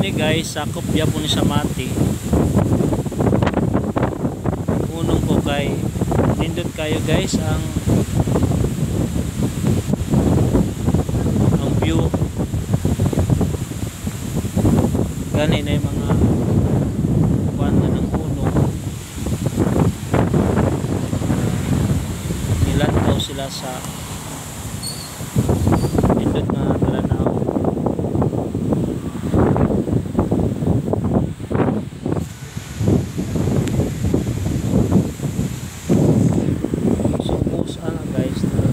Kani guys, sakop gyapon ni sa Mati. Unong ko kay nindot kayo guys ang view. Gani na yung mga kuan na ng unong. Nilantaw sila sa nindot nga talanaw. So most ana guys na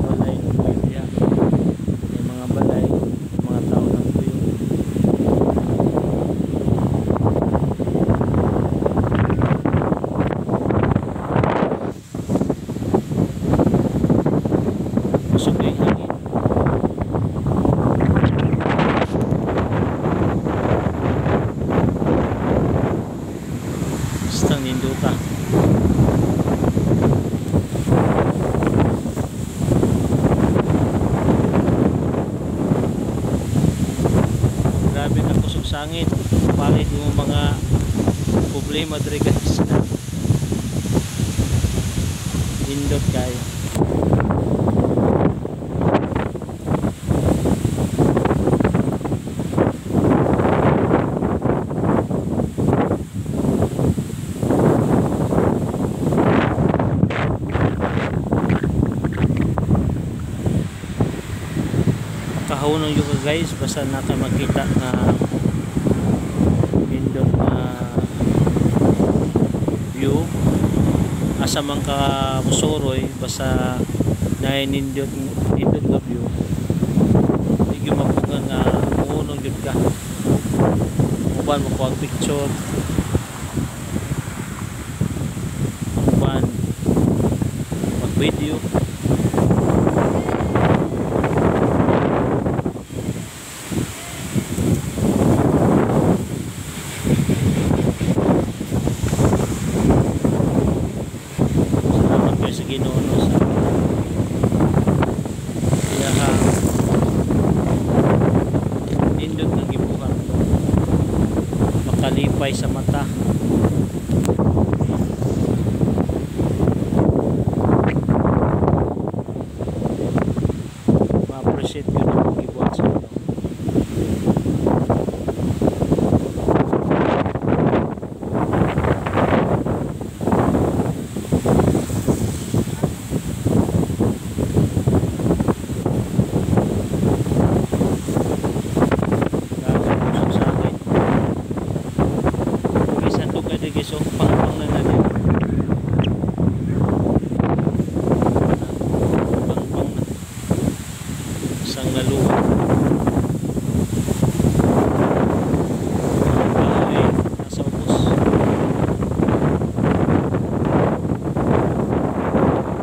balay ng puyo diha. May mga balay, mga tao ng puyo. Busog yung hangin. Basta ninduta. Grabe na kusog sa hangin. Palit yung mga problema dre guys. Nindot kayo. Kahunong yung guys, basta na ka makita na nindot na view. Asa man ka musuroy, basta na nindot nindot nga view, di gyud mapuga nga muhunong gyud ka. Uban mo kuha picture, uban mag video. Salamat kayo sa Ginoo no, sa iyahang nindot ng gibuhat, makalipay sa mata. Ma-appreciate yun ang gibuhat sa inyo. So, pangpang na natin. Pangpang na. Isang laluan.